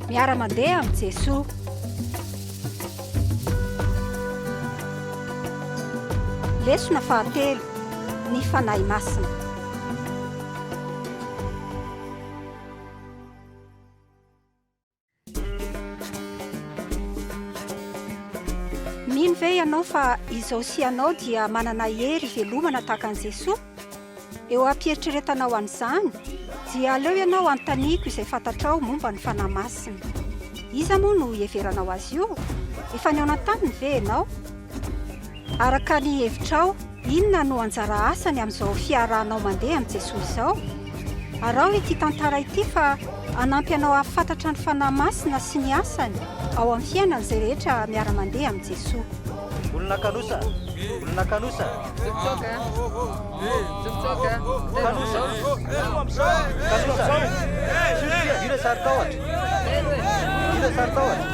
Miara-mandeha amin'i Jesoa. Lesona fahatelo, Ny Fanahy Masina. Mino ve ianao fa izao sy ianao dia manana hery hivelomana tahaka an'i Jesoa? Eo am-pieritreretanao an'izany, dia aleo ianao hanontaniako izay fantatrao momba ny Fanahy Masina. Iza moa no iheveranao azy io? Efa nihaona taminy ve ianao? Araka ny hevitrao, inona no anjara asany amin'izao fiarahanao mandeha amin'i Jesoa izao? Araho ity tantara ity fa hanampy anao hahafantatra ny Fanahy Masina sy ny asany ao amin'ny fiainan'izay rehetra miara-mandeha amin'i Jesoa. Olona kanosa, olona kanosa. Kanosa, kanosa. Io ilay saro-tahotra. Io ilay saro-tahotra.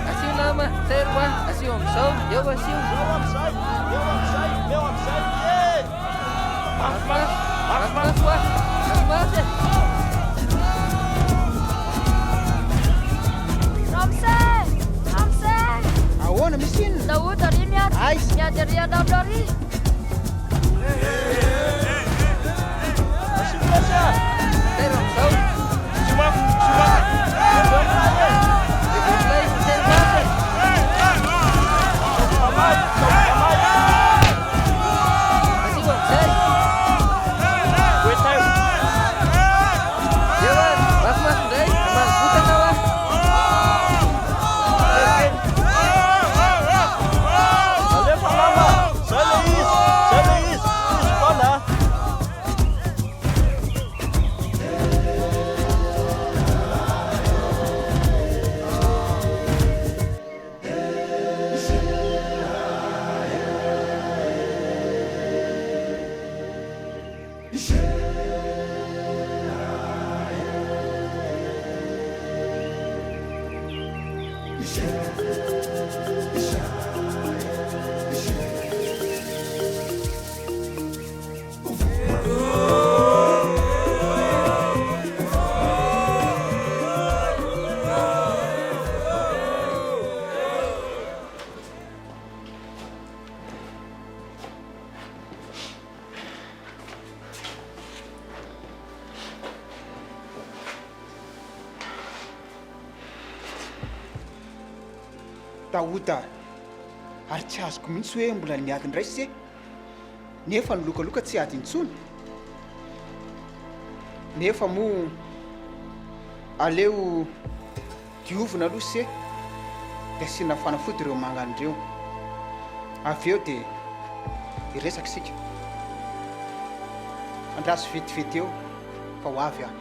Asio nama, tairo hoa, asio amizao, eo asio. Eo amizay, eo amizay, eo amizay, eh! Mafy mafy, mafy mafy hoa, mafy mafy e! Ramose! Ramose! Ahoana, misy inona? Daoud ary miady. Aiza? Miady ary an'andro ary. Asio flèche ah! Tairo amizao. Asio mafy, asio mafy. Milay, tairo mafy e! Mamay, mamay. Asio amizay. Oetaio. Eo ary, mafy mafy indray, mangovitana hoa. Alefa mama, zay le izy, zay le izy, izy foana. Daoda, ary tsy azoko mihitsy hoe mbola niady indray se, nefa ny lokaloka tsy ady intsony. Nefa moa aleo diovina aloha se dia asiana fanafody ireo mangana ireo. Avy eo dia hiresaka isika. Andraso vetivety eo fa ho avy aho.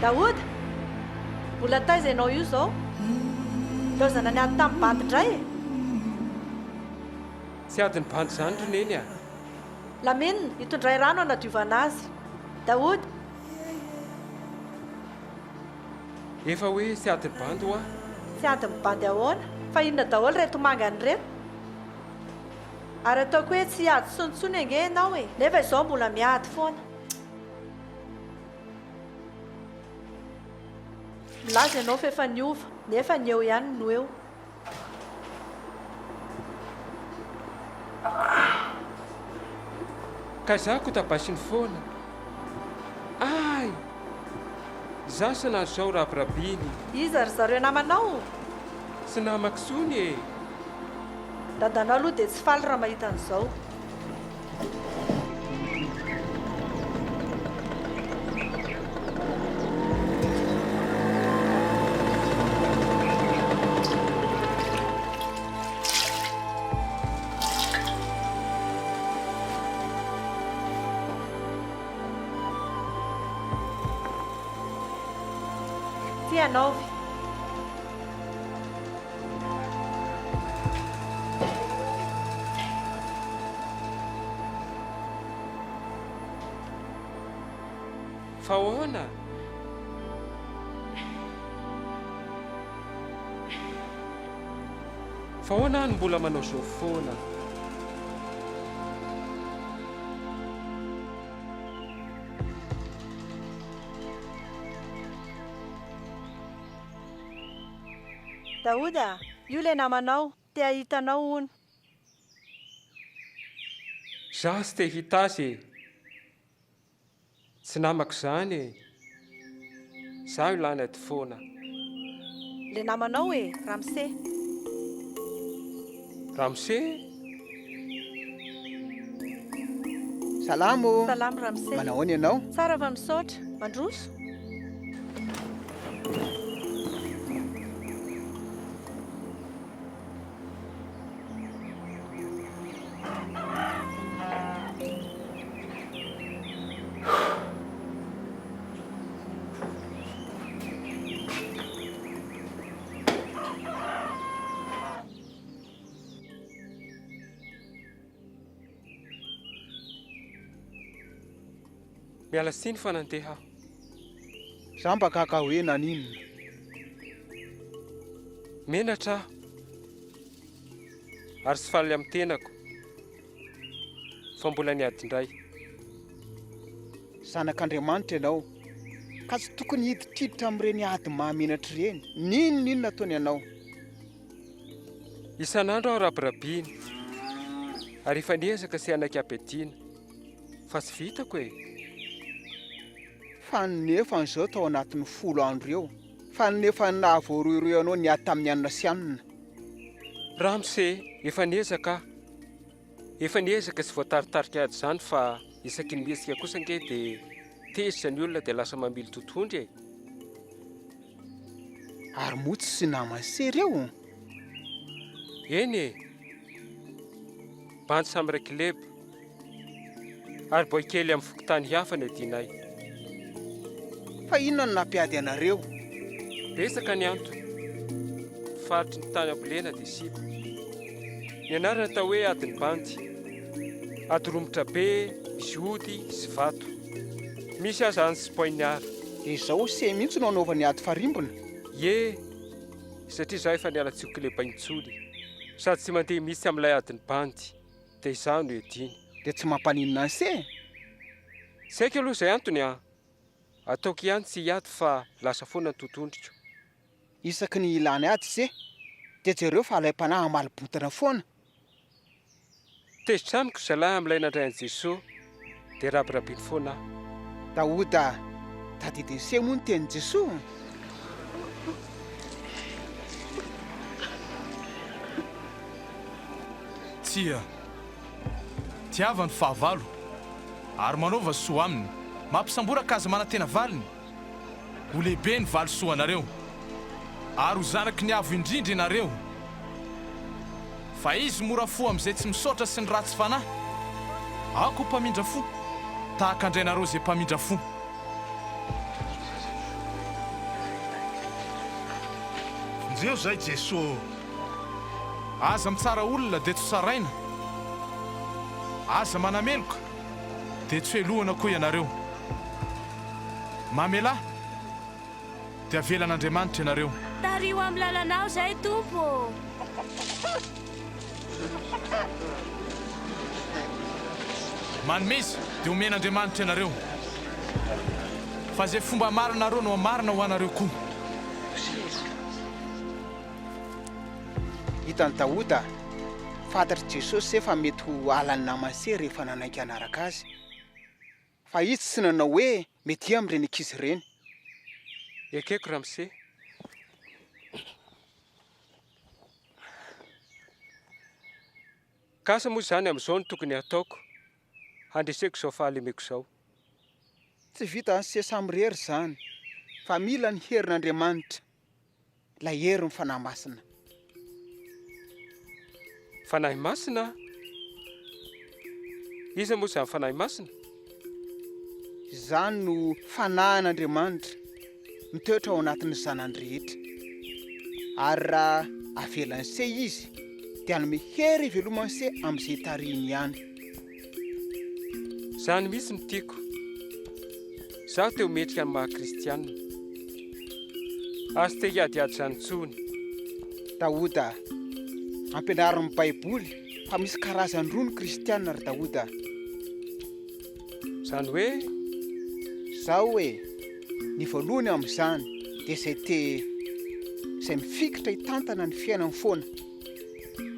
Daoda! Mbola taiza ianao io izao? Laozana niady tamin'ny bandy indray e! Tsy adin'ny bandy izany ry Neny a! Lamine, itondray rano hanadiovana azy. Daoda! Efa hoe tsy adin'ny bandy hoa. Tsy adin'ny bandy ahoana? Fa inona daholo ireto mangany ireto? Ary ataoko hoe tsy hiady intsony intsony ange ianao e! Nefa izao mbola miady foana. Milaza ianao fa efa niova, nefa ny eo ihany no eo. Ka za kotabasiny foana. Za sy nahazo zao rabirabiny. Iza ry zareo namanao? Tsy namako tsony e! Dadanao aloha dia tsy faly raha mahita an'izao. Ty anaovy. Fa ahoana? Fa ahoana aho no mbola manao zao foana? Daoud a! Io ilay namanao, te hahita anao hono. Za tsy te hita azy e! Tsy namako izany e! Za io lany ady foana. Le namanao e, ramose. Ramose? Salama ô! Salama ramose. Manao ahoana ianao? Tsara fa misaotra. Mandroso? Miala tsiny fa nandeha aho. Za mba gaga hoe naninona. Menatra aho ary tsy faly amin'ny tenako fa mbola niady indray. Zanak'Andriamanitra ianao ka tsy tokony hiditriditra amin'ireny ady mahamenatra ireny, n'inon'inona ataony anao. Isan'andro aho rabirabina ary efa niezaka sy hanaiky ampiadiana fa tsy vitako e! Fa nefa an'izao tao anatin'ny folo andro eo, fa nefa ny nahavoarohirohy anao niady tamin'i anona sy anona. Ramose, efa niezaka aho. Efa niezaka sy voataritarika ady izany fa isaky ny mihetsika kosa ange dia tezitra ny olona dia lasa mamily totohondry e! Ary moa tsy naman'i se ireo? Eny e! Bandy samy rekileba. Ary boay kely amin'ny fokontany hafa ny adinay. Fa inona no nampiady anareo? Betsaka ny antony. Faritry ny tany ambolena dia sipa. Ny anarana atao hoe adin'ny bandy. Ady romotra be, misy ody sy vato. Misy aza antsy sy poignard. Dia izao se mihitsy no anaovany ady farimbona? Ie, satria izaho efa niala tsy ho kileba intsony. Sady tsy mandeha mihitsy amin'ilay adin'ny bandy. Dia izaho no iadiany. Dia tsy mampaninona an'se e! Tsy haiko aloha izay antony an! Ataoko ihany tsy hiady fa lasa foana ny totohondriko. Isaky ny ilany ady se, dia jereo fa alaim-panahy hamaly bontana foana. Tezitra amiko zalahy amin'ilay nandray an'i Jesoa dia rabirabiny foana aho. Daoda, tadidin'i se moa ny tenin'i Jesoa? Tsia. Tiava ny fahavalo, ary manaova soa aminy. Mampisamboraka aza manantena valiny. Ho lehibe ny valisoanareo, ary ho zanaky ny Avo Indrindra ianareo. Fa Izy mora fo amin'izay tsy misaotra sy ny ratsy fanahy. Aoka ho mpamindra fo, tahaka an-dRainareo izay mpamindra fo. Vonjeo izay Jeso ô! Aza mitsara olona dia tsy tsaraina, aza manameloka dia tsy helohina koa ianareo. Mamelà dia havelan'Andriamanitra ianareo. Tariho amin'ny lalanao izay Tompo ô. Manomeza dia homen'Andriamanitra ianareo. Fa izay fomba amarinareo no hamarina ho anareo koa. Hitan'i Daoda, fantatr'i Jesosy fa mety ho halan'ny namany se rehefa nanaiky hanaraka azy. Fa izy tsy nanao hoe metia amin'ireny ankizy ireny. Ekeko ramose. Ka asa moa izany amin'izao no tokony hataoko handreseko izao fahalemeko izao. Tsy vitan'i se samirery izany fa mila ny herin'Andriamanitra, ilay herin'ny Fanahy Masina. Fanahy Masina? Iza moa izany Fanahy Masina? Izany no Fanahin'Andriamanitra mitoetra ao anatin'ny zanany rehetra. Ary raha avelan'i se Izy dia hanome hery hiveloman'i se amin'izay tarihiny ihany. Izany mihitsy no tiako. Izaho te ho mendrika ny maha kristianina. Ary tsy te hiadiady izany intsony. Daoda, Ampianarin'ny Baiboly fa misy karazany roa ny kristianina ry Daoda. Izany hoe? Izao e, ny voalohany amin'izany dia izay te, izay mifikitra hitantana ny fiainany foana.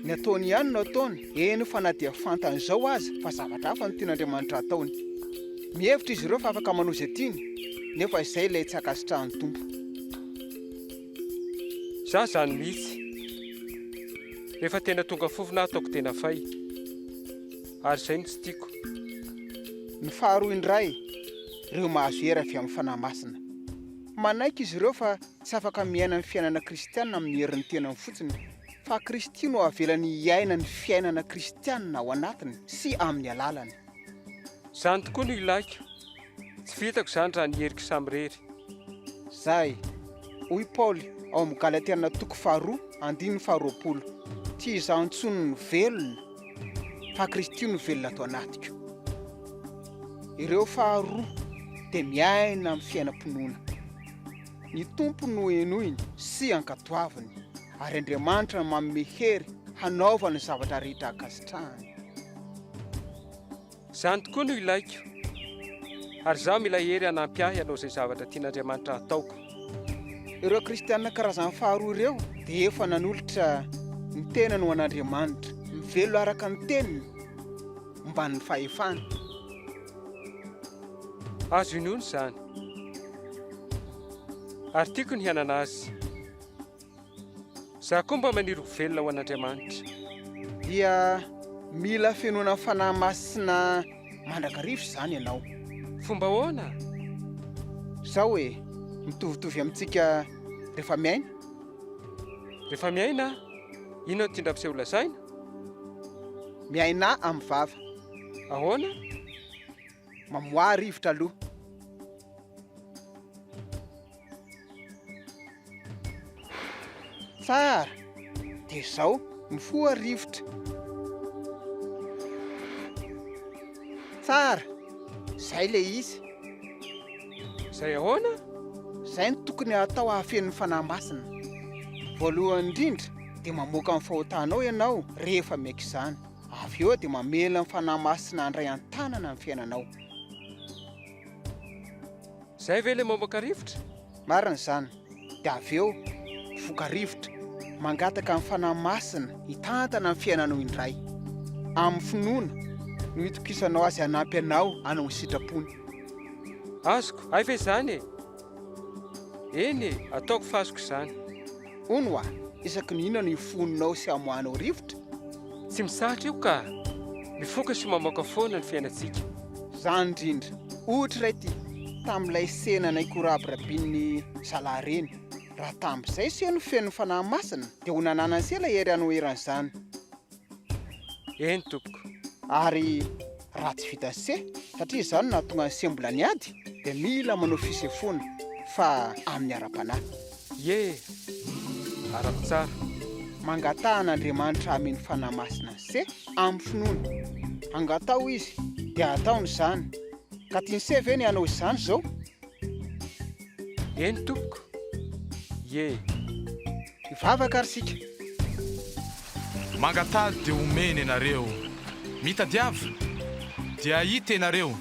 Ny ataony ihany no ataony, eny fa na dia fantany izao aza fa zavatra hafa no tian'Andriamanitra hataony. Mihevitra izy ireo fa afaka manao izay tiany, nefa izay ilay tsy ankasitrahan'ny Tompo. Za izany mihitsy. Rehefa tena tonga fofona aho ataoko tena fay. Ary izay no tsy tiako. Ny faharoa indray, ireo mahazo hery avy amin'ny Fanahy Masina. Manaiky izy ireo fa tsy afaka miaina ny fiainana kristiana amin'ny herin'ny tenany fotsiny, fa Kristy no avelany hiaina ny fiainana kristiana ao anatiny sy amin'ny alalany. Izany tokoa no ilaiko. Tsy vitako izany raha ny heriko samirery. Izay, hoy Paoly ao amin'ny Galatiana toko faharoa andininy faharoapolo, Tsy izaho intsony no velona, fa Kristy no velona ato anatiko. Ireo faharoa dia miaina amin'ny fiainam-pinoana. Ny Tompo no henoiny sy ankatoaviny, ary Andriamanitra no manome hery hanaovany ny zavatra rehetra ankasitrahany. Izany tokoa no ilaiko, ary izaho mila hery hanampy ahy hanao izay zavatra tian'Andriamanitra hataoko. Ireo kristiana karazany faharoa ireo dia efa nanolotra ny tenany ho an'Andriamanitra, mivelona araka ny teniny, omban'ny fahefany. Azo inoana izany. Ary tiako ny hanana azy. Izaho koa mba maniry ho velona ho an'Andriamanitra. Dia mila fenoina Fanahy Masina mandrakariva izany ianao. Fomba ahoana? Izao e, mitovitovy amintsika rehefa miaina. Rehefa miaina? Inona no tian-dRamose holazaina? Miainà amin'ny vava. Ahoana? Mamoaha rivotra aloha. Tsara! Dia izao, mifoha rivotra. Tsara! Izay ilay izy. Izay ahoana? Izay no tokony hatao hahafeno ny Fanahy Masina. Voalohany indrindra dia mamoaka ny fahotanao ianao rehefa miaiky izany. Avy eo dia mamela ny Fanahy Masina handray an-tanana ny fiainanao. Izay ve ilay mamoaka rivotra? Marina izany. Dia avy eo, mifoka rivotra, mangataka ny Fanahy Masina hitantana ny fiainanao indray. Amin'ny finoana no itokisanao Azy hanampy anao hanao ny sitrapony. Azoko, hay ve izany e? Eny e, ataoko fa azoko izany. Hono hoa, isaky ny inona no ifohonao sy amoahanao rivotra? Tsy misahatra io ka! Mifoka sy mamoaka foana ny fiainantsika. Zany indrindra. Ohatra iray ity, tamin'ilay sena naikorabirabin'ny zalahy ireny. Raha tamin'izay se no feno ny Fanahy Masina, dia ho nananan'i se ilay hery hanoherana izany. Eny tompoko. Ary raha tsy vitan'i se, satria izany no nahatonga an'i se mbola niady, dia mila manao fisefoana, fa amin'ny ara-panahy. Ie, arako tsara. Mangataha an'Andriamanitra hameno Fanahy Masina an'i se amin'ny finoana. Angataho Izy, dia hataony izany. Ka tian'i se ve ny hanao izany izao? Eny tompoko. Ie. Hivavaka ary isika. Mangataha dia homena ianareo. Mitadiava, dia hahita ianareo.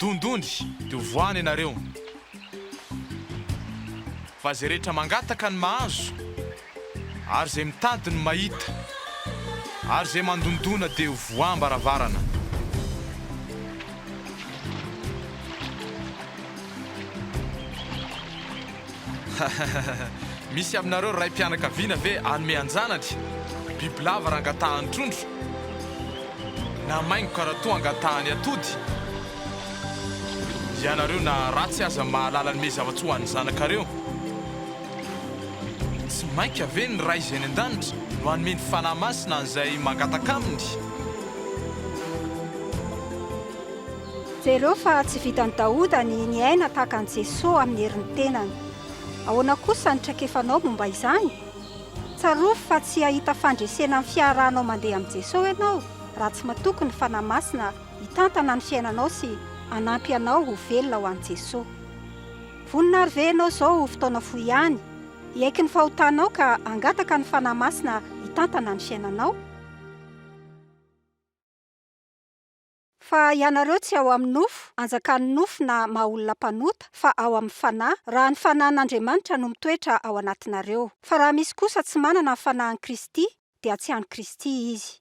Dondony, dia hovoahana ianareo. Fa izay rehetra mangataka no mahazo, ary izay mitady no mahita, ary izay mandondona dia ho voam-baravarana. Misy aminareo raim-pianakaviana ve hanome an-janany bibilava raha angatahany trondro? Na maingoka raha toa angatahany atody? Ianareo na ratsy aza mahalala hanome zava-tsoa ho an'ny zanakareo. Tsy mainka ve ny Ray izay any an-danitra no hanome ny Fanahy Masina an'izay mangataka Aminy? Jereo fa tsy vitan'i Daoda ny niaina tahaka an'i Jesoa amin'ny herin'ny tenany. Ahoana kosa ny traikefanao momba izany? Tsarovy fa tsy hahita fandresena amin'ny fiarahanao mandeha amin'i Jesoa ianao raha tsy matoky ny Fanahy Masina hitantana ny fiainanao sy hanampy anao ho velona ho an'i Jesoa. Vonona ary ve ianao izao ho fotoana fohy ihany, hiaiky ny fahotanao ka hangataka ny Fanahy Masina hitantana ny fiainanao? Fa ianareo tsy ao amin'ny nofo, anjakan'ny nofo na maha-olona mpanota, fa ao amin'ny Fanahy, raha ny Fanahin'Andriamanitra no mitoetra ao anatinareo. Fa raha misy kosa tsy manana ny Fanahin'i Kristy, dia tsy an'i Kristy izy.